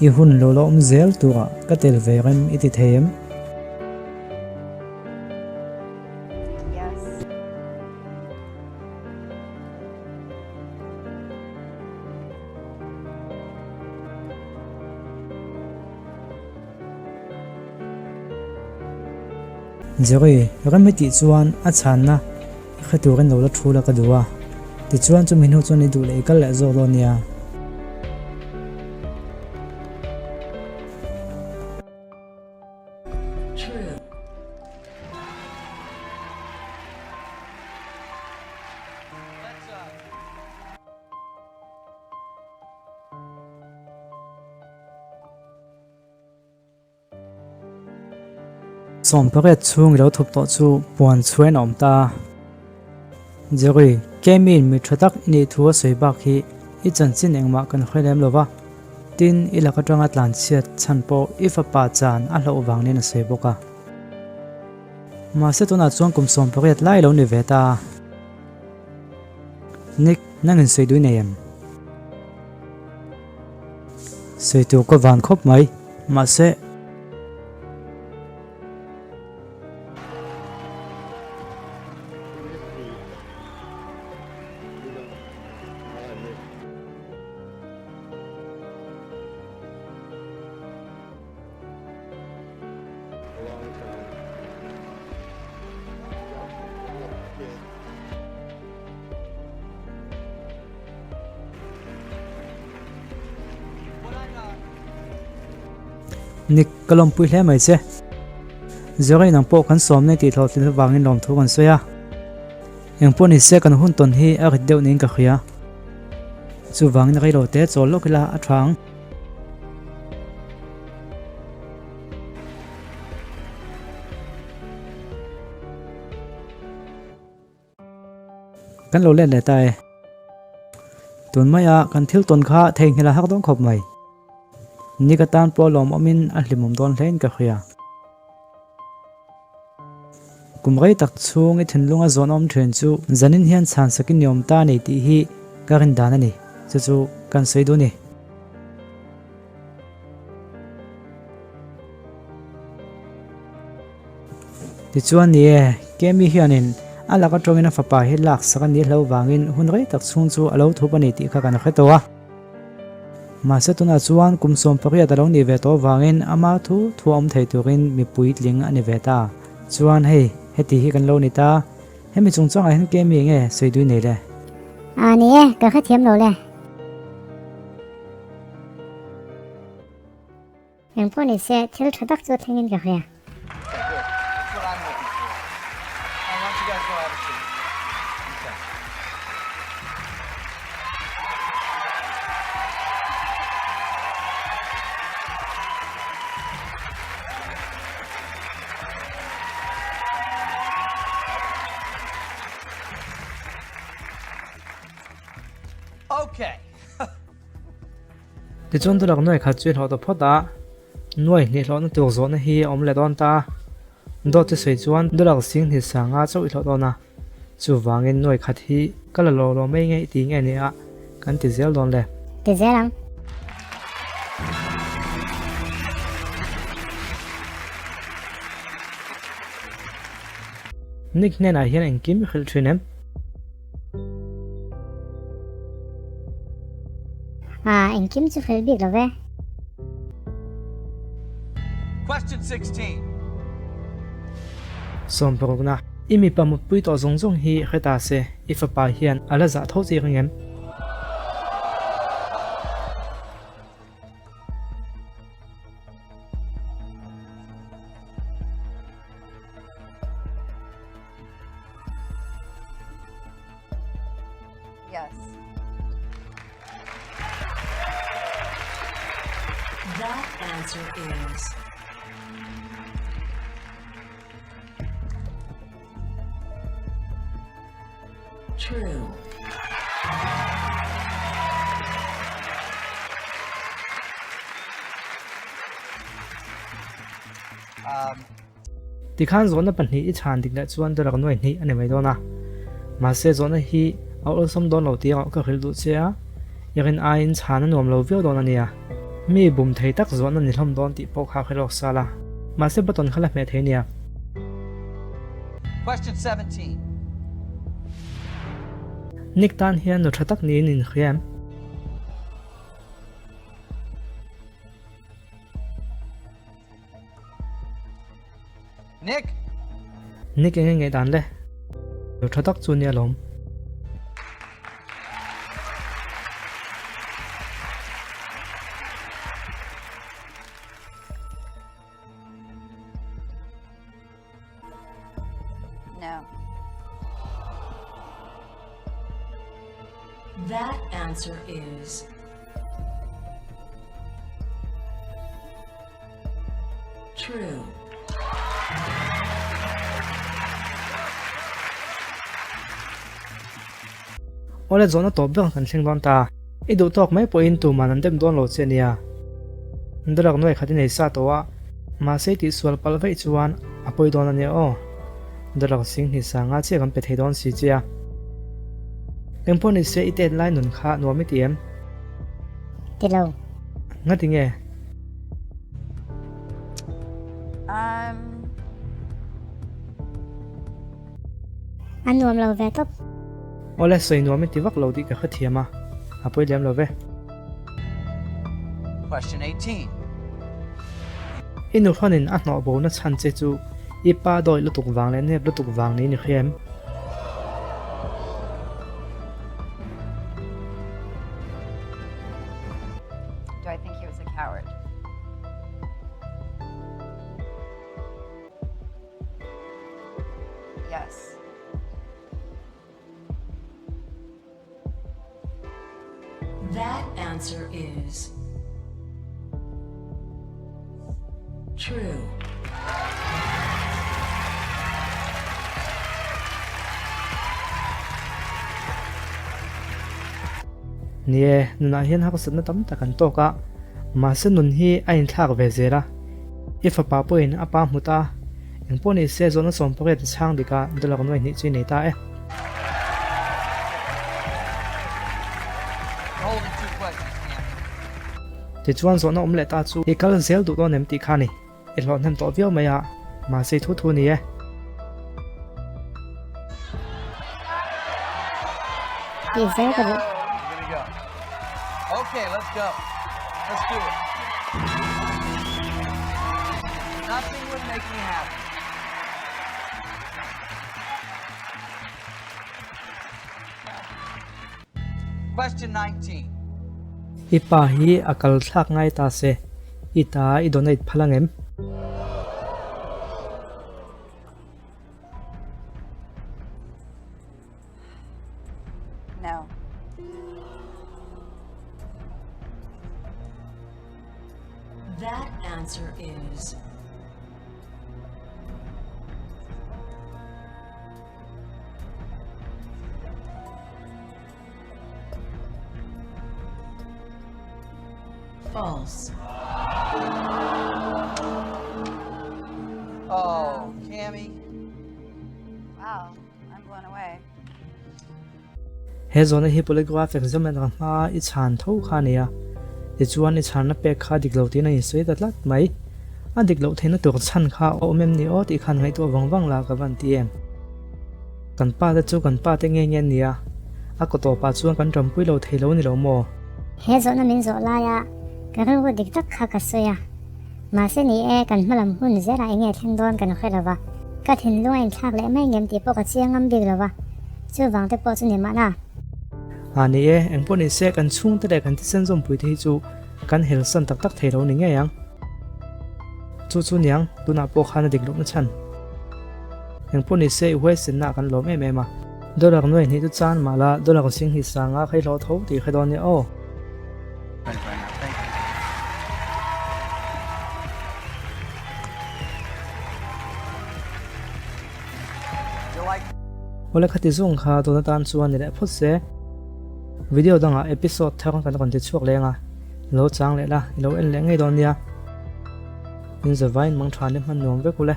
I hun lo la awm zel turah ka tel ve rem i ti thei em? Jerry, rem i tih chuan a chhanna i hre turin lo la thu la ka duh a, tichuan chumi hnu chuan i duh leh i kal leh zawk dawn nia. Sawmpariat chhung i lo thup tawh chu puan chhuain a awm ta. Jerry, Kemi'n mi tha tak i nih thu a sawi bak hi i chanchin engmah kan hre lem lo va, tin i lak atanga tlanchhiat chhan pawh i fapa chan a hlauh vangin a sawi bawk a. Mahse tunah chuan kum 18 lai lo ni ve ta. Nick, nangin sawi duh i nei em? Sawi tur ka van khawp mai, mahse. Nick, ka lawmpui hle mai che. Zirlai nang pawh kan sawm nei tih hlawhtlin avangin lawmthu kan sawi a. Engpawh ni se kan hun tawn hi a rit deuh niin ka hria. Chuvangin reilo te chawl lawk ila a tha ang. Kan lo let leh ta e. Tun maia kan thil tawn kha theihnghilh a hak dawn khawp mai. Ni ka tan pawh lawmawmin a hlimawm dawn hlein ka hria. Kum rei tak chhung i thinlunga zawn awm thin chu zanin hian chhan sakin i awm ta a ni tih hi ka rin dan a ni. Chu chu kan sawi duh a ni. Tichuan ni e, Kemi hianin a lak atangin a fapa hi lak sak a nih hlo vangin hun rei tak chhung chu a lo thup a ni tih kha kan hre tawh a. Mahse tunah chuan kum 18 a lo nih ve tawh vangin ama thu thu a awm thei turin mi puitling a ni ve ta. Chuan hei, heti hi kan lo ni ta. Hemi chungchangah hian Kemi nge sawi dui nei le? A ni e, ka hrethiam lo le. Engpawh ni se, thil tha tak chu a thlengin ka hria. Tichuan Dulak nuai khat chu i hlawh ta phawt a, nuai hnih hlawhna tur zawhna hi a awm leh dawn ta a. Dawt chu sawi chuan Dulak zing hnih sanga chauh i hlawh dawn a, chuvangin nuai khat hi ka la lo lo mai nge i ti nge nia kan ti zel dawn le. Ti zel ang. Nick hnenah hian engkim i hrilh thin em? Ah, engkim chu fel bik lo ve. Question 16. Sawmparukna, I mipa mutpui tawh zawng zawng hi hre ta se, i fapa hian a la zah tho chiang angem? Yes. That answer is true. Um, Tikhan zawhna pahnih i chhan dik leh chuan dawlak nuai hnih a ni mai dawn a. Mahse zawhna hi a awlsam dawn lo tih erawh ka hrilh duh che a, i rin aiin chhan a nuam lo viau dawn a nia. Mi bum thei tak zawhna ni hlawm dawn tih pawh kha hre lawk sal a, mahse button kha la hmeh thei nia. Question 17. Nick tan hian nu tha tak niin inhria em? Nick! Nick enge ngaihdan le? Nu tha tak chu nia lawm. No. That answer is true. Awle zawhna tawp ber kan thleng dawn ta. I duh tawk mai pawhin tuman an dem dawn lo che nia. Dollar nuai khat i nei sa tawh a, mahse i tihsual palh vaih chuan a pawi dawn a nia aw. Dollar sing hnih sanga chiah kan pe thei dawn si che a. Engpawh ni se i tet lai nun kha nuam i ti em? Ti lo. Ngati nge? Um. A nuam lo ve tawp. Awle sawi nuam i ti vak lo tih ka hrethiam a, a pawi lem lo ve. Question 18. I nuhranin a hnawh bo na chhan che chu i pa dawih lutuk vang leh nep lutuk vang niin i hria em? Do I think he was a coward? Yes. That answer is true. Ni e, nunah hian harsatna tam tak an tawk a, mahse nun hi a inthlak ve zel a. I fapa pawhin a pa hmu ta, engpawh ni se zawhna 18 a chhang dik a, dollar nuai hnih chu i nei ta e. Tichuan zawhna awm leh ta chu i kal zel duh dawn em tih kha a ni. I hlawh hnem tawh viau mai a, mahse i thu thu a ni e. Tih zel ka duh. Question 19. I pa hi a kal thlak ngai ta se, i ta i donate phal ang em? No. That answer is False. Oh, Cami. Wow, I'm blown away. He zawhna hi polygraph examiner hmaa i chhan tho kha a ni a, tichuan i chhanna pek kha dik lo tiin a insawi ta tlat mai. A dik loh theihna tur chhan kha a awm em ni aw tih khan ngaihtuah vang vang la ka van ti em. Kan pa te chu kan pa te nge nge an ni a, a kaw tawpah chuan kan rampui lo thei lo ni lo maw? He zawhna min zawh laia ka rilru dik tak kha ka sawi a, mahse ni e kan hmalam hun zelah enge thleng dawn kan hre lo va, ka thinlung a inthlak leh mai ngem tih pawh ka chiang ngam bik lo va, chuvang te pawh chu ni mahna. A ni e, engpawh ni se kan chhungte leh kan thisen zawmpui te hi chu Kan helsan tak tak thei lo ni ngei ang. Chu chu niang, tunah pawh khan a dik lohna chhan. Engpawh ni se i huaisenna ah kan lawm em em a. Dollar nuai hnih chu chan mah la, dollar sing hnih sanga khai hlawh tho tih hre dawn nia aw. Awle khati zawng kha tun atan chuan ni leh phawt se. Video dangah episode thar kan rawn ti chhuak leng a, i lo chang leh la, i lo en leh ngei dawn nia. In zavain mang tha ni hman nuam vek u le.